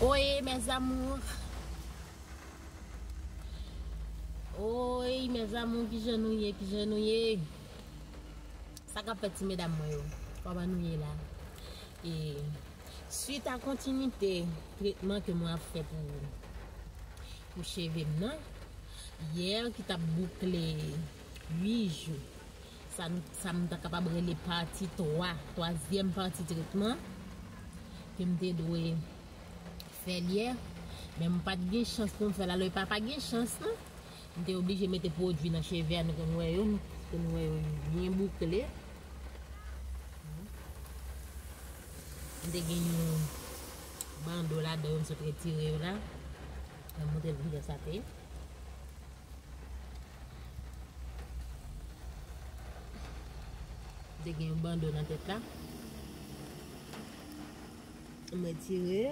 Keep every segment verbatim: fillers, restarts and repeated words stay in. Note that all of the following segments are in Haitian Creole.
Oye, mes amours. Oye, mes amours, kijan nou ye, kijan nou ye? Sa k ap fèt, ti medam mwen yo? Kòman nou ye la? E, swit a kontinite tretman ke mwen ap fè pou, pou cheve m nan, yè ki t ap boukle uit jou. Sa, sa m ta kapab rele pati twa, twazyèm pati tretman ke m te dwe fè l yè, men m pa t gen chans pou m fè l. Alò, e pa pa gen chans, non. M te oblije mete pwodui nan cheve a, nou konn wè yo, nou konn wè yo byen boukle. M te gen yon bando ladan yo, m sot retire yo la. Mwen montre nou kijan sa te ye. M te gen yon bando nan tèt la. M retire.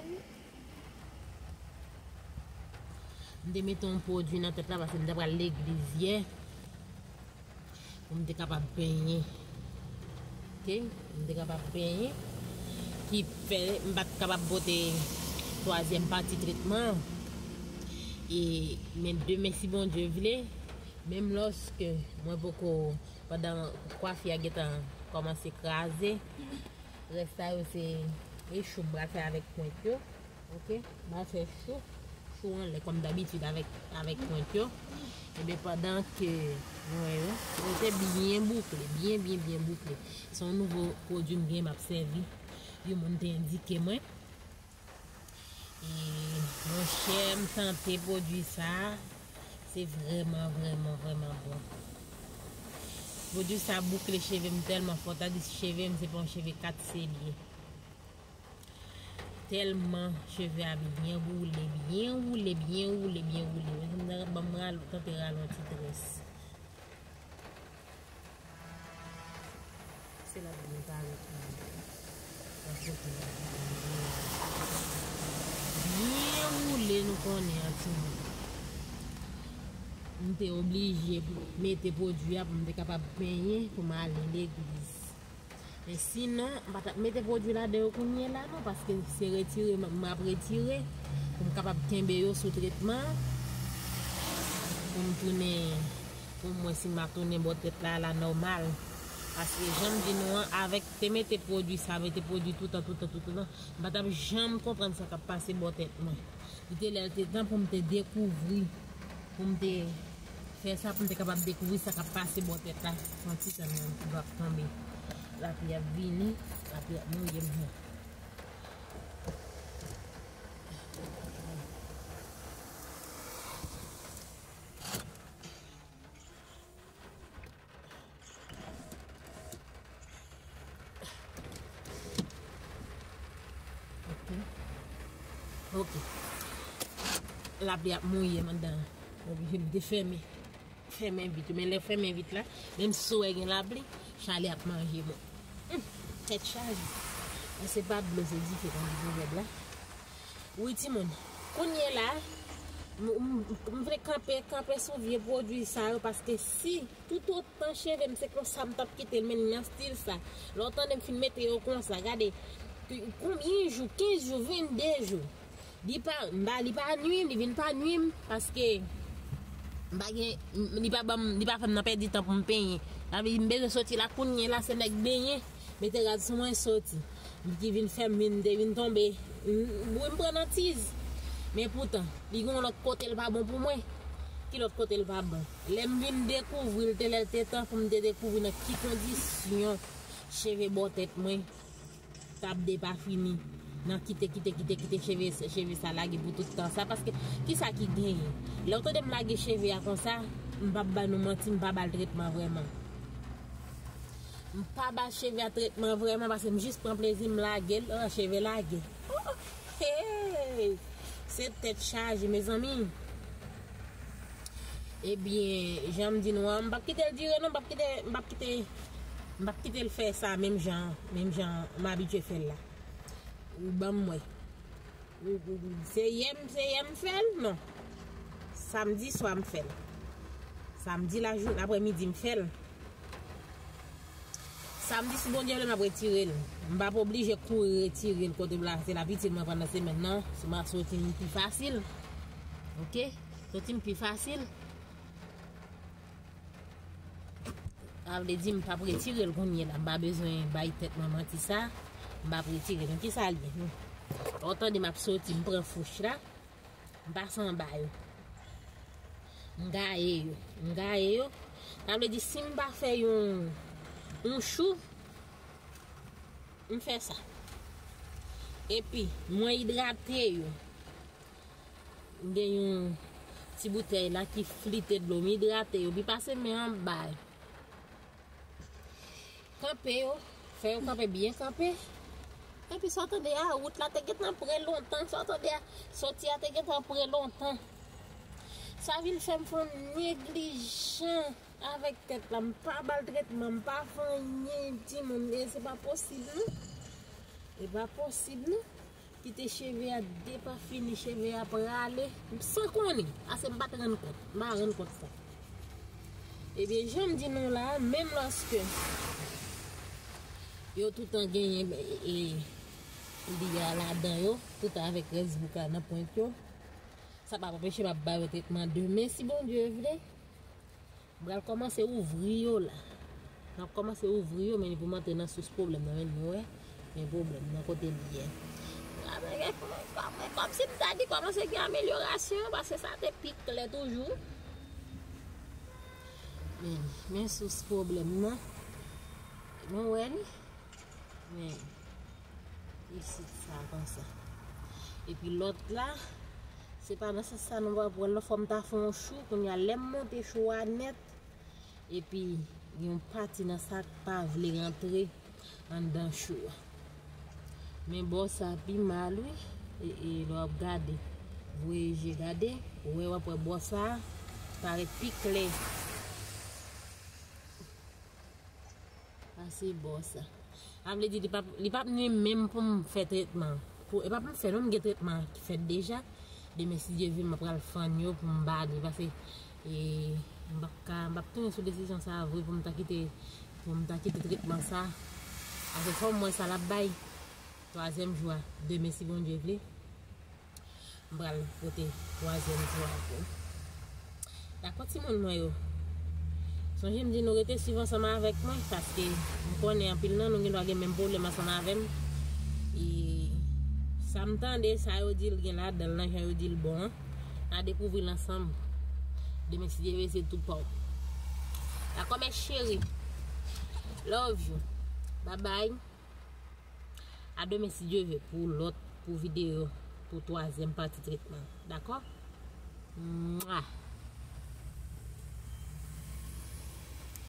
M te mete yon pwodui nan tèt la paske m te pral legliz yè pou m te kapab benyen. Oke? M te kapab benyen. Ki fè m pa t kapab pote twazyèm pati tretman an. E, men demen, si Bondye vle, menm lòske mwen poko, pandan kwafi a gentan kòmanse kraze, rès sa yo se echou m pral fè avèk pwent yo. Oke, m ap fè chou, chou anlè kòm dabitid avèk, avèk pwent yo. Ebyen, pandan ke nou wè yo, yo te byen boukle, byen, byen, byen boukle. Se yon nouvo pwodui m gen, m ap sèvi. Yon moun te endike mwen. E, monchè, m tante pwodui sa a. Se vrèman, vrèman, vrèman bon. Pwodui sa a boukle cheve m tèlman fò, tandis cheve m se pa yon cheve kat se li ye. Tèlman cheve a byen woule, byen woule, byen woule, byen woule. Mezanmi, ban m ral-, tante rale yon ti très. Se la pou mwen parèt la. Byen woule, nou konnen an, timoun. M te oblije pou mete pwodui a pou m te kapab benyen pou m ale legliz. Men sinon, m pa t ap mete pwodui ladan yo kounye la non, paske se retire m, m ap retire pou m kapab kenbe yo sou tretman, pou m tounen, pou m wè si m ap tounen bò tèt la, la nòmal. Paske jan m di nou an, avèk te mete pwodui sa, mete pwodui toutan, toutan, toutan, toutan, m pa t ap janm konprann sa k ap pase bò tèt mwen. Li te lè l te tan pou m te dekouvri, pou m te fè sa, pou m te kapab dekouvri sa k ap pase bò tèt la. Yon ti tan nan m ap tonbe. Lapli ap vini, lapli ap mouye m. Ok. Ok. Lapli ap mouye m anndan. Oblije m te fèmen. Fèmen vit. Men lè fèmen vit la, menm si w wè gen lapli, chalè ap manje mwen. Hum, tèt chaje. Men se pa dlo, se dife, tankou pwovèb la. Wi, timoun. Kounye la, m, m, m vle kanpe, kanpe sou vye pwodui sa yo, paske si toutotan cheve m se konsa m t ap kite l, men nan stil sa. Lè w tande m fin mete yo konsa, gade, konbyen jou, kenz jou, vennde jou. Li pa, m pa, li pa nwi m, li vin pa nwi m, paske m pa gen, m, li pa ban m, li pa fè m nan pèdi tan pou m penyen. Sa vle di m bezwen soti la kounye la, se nèg benyen, mete rad sou mwen, soti. Li ki vin fè m vin, te vin tonbe. M, wi, m pran nan tiz. Men poutan, li gen yon lòt kote l pa bon pou mwen. Ki lòt kote l pa bon? Lè m vin dekouvri l, te lè l te tan pou m te dekouvri nan ki kondisyon cheve bò tèt mwen t ap depafini. Nan kite, kite, kite, kite cheve, cheve sa lage pou tout tan sa. Paske, kisa ki genyen? Lè w tande m lage cheve a konsa, m p ap ba nou manti, m pa ba l tretman vrèman. M pa ba cheve a tretman vrèman, paske m jis pran plezi m lage l, an, cheve lage. Oh, oh, hey! Se tèt chaje, mezanmi. Ebyen, jan m di nou an, m p ap kite l dire non, m p ap kite, m p ap kite, m p ap kite l fè sa menm jan, menm jan m abitye fè l la. Ou ban m wè. Ou, ou, ou, se yè m, se yè m fè l? Non. Samdi swa m fè l. Samdi lajounen, aprèmidi m fè l. Samdi, si Bondye vle, m ap retire l. M p ap oblije kouri retire l kote m lase l ap itil mwen pandan semèn nan. Si m ap soti m pi fasil. Oke? Soti m pi fasil. Sa vle di m p ap retire l kounye la. M pa bezwen bay tèt mwen manti sa. M p ap retire l. Men kisa l ye? Ou tande m ap soti, m pran fouch la. M pase anba yo. M gaye yo. M gaye yo. Sa vle di si m pa fè yon, yon chou, m fè sa. Epi, mwen idrate yo. M gen yon ti boutèy la ki flite dlo. M idrate yo. Epi pase men anba yo. Kanpe yo, fè yo kanpe byen kanpe. Epi sa w tande a, wout la te gentan pre lontan, sa w tande a, soti a te gentan pre lontan. Sa vin fè m fè yon neglijan avèk tèt la. M pa ba l tretman, m pa fè anyen, timoun, e se pa posib non. E pa posib non. Kite cheve a depafini, cheve a prale. San konnen, ase m pa t rann kont. M pa rann kont sa. Ebyen, jan m di nou la, menm lòske yo toutan genyen, e, e, li a ladan yo, toutan avèk rès bouk la nan pwent yo, sa p ap anpeche m ap ba yo tretman demen, si Bondye vle. M pral kòmanse ouvri yo la. M ap kòmanse ouvri yo, men li pou m antre nan sous pwoblèm nan, men nou wè. Men pwoblèm nan kote li ye. A, men, men, men, men kòmsi m ta di kòmanse gen amelyorasyon, paske sa te pi klè toujou. Men, men sous pwoblèm nan. Nou wè li? Men, isit sa konsa. Epi lòt la, se pa nan sans sa nou va pran lòt fò m ta fè yon chou, kounye a lè m monte chou a nèt, epi yon pati nan sa k pa vle rantre anndan chou a. Men bò sa pi mal wi, e, e lè w ap gade, voye je gade, ou wè w ap wè bò sa parèt pi klè. Pase bò sa. Sa vle di li p ap, li p ap nwi menm pou m fè tretman. Pou, e p ap m fè non, m gen tretman ki fèt deja. Demen si Dye vle, m pral fann yo pou m ba li. Pase, e, m p ap ka, m p ap tounen sou desizyon sa vre pou m ta kite, pou m ta kite tretman sa. Pase fò m wè sa l ap bay. Twazyèm jou a, demen si Bondye vle. M pral pote twazyèm jou a pou. Dakò, timoun mwen yo. Sonje m di nou rete swiv ansanm avèk mwen, paske m konnen anpil nan nou gen dwa gen menm pwoblèm ansanm avè m. E sa m tande, sa yo di l gen ladan l nan, jan yo di l bon an, n a dekouvri l ansanm. Demen, si Dye vle, se tout pa w. Dakò, mes chéris. Love you. Bye bye. A demen, si Dye vle, pou lòt, pou videyo, pou twazyèm pati tretman. Dakò? Mwa!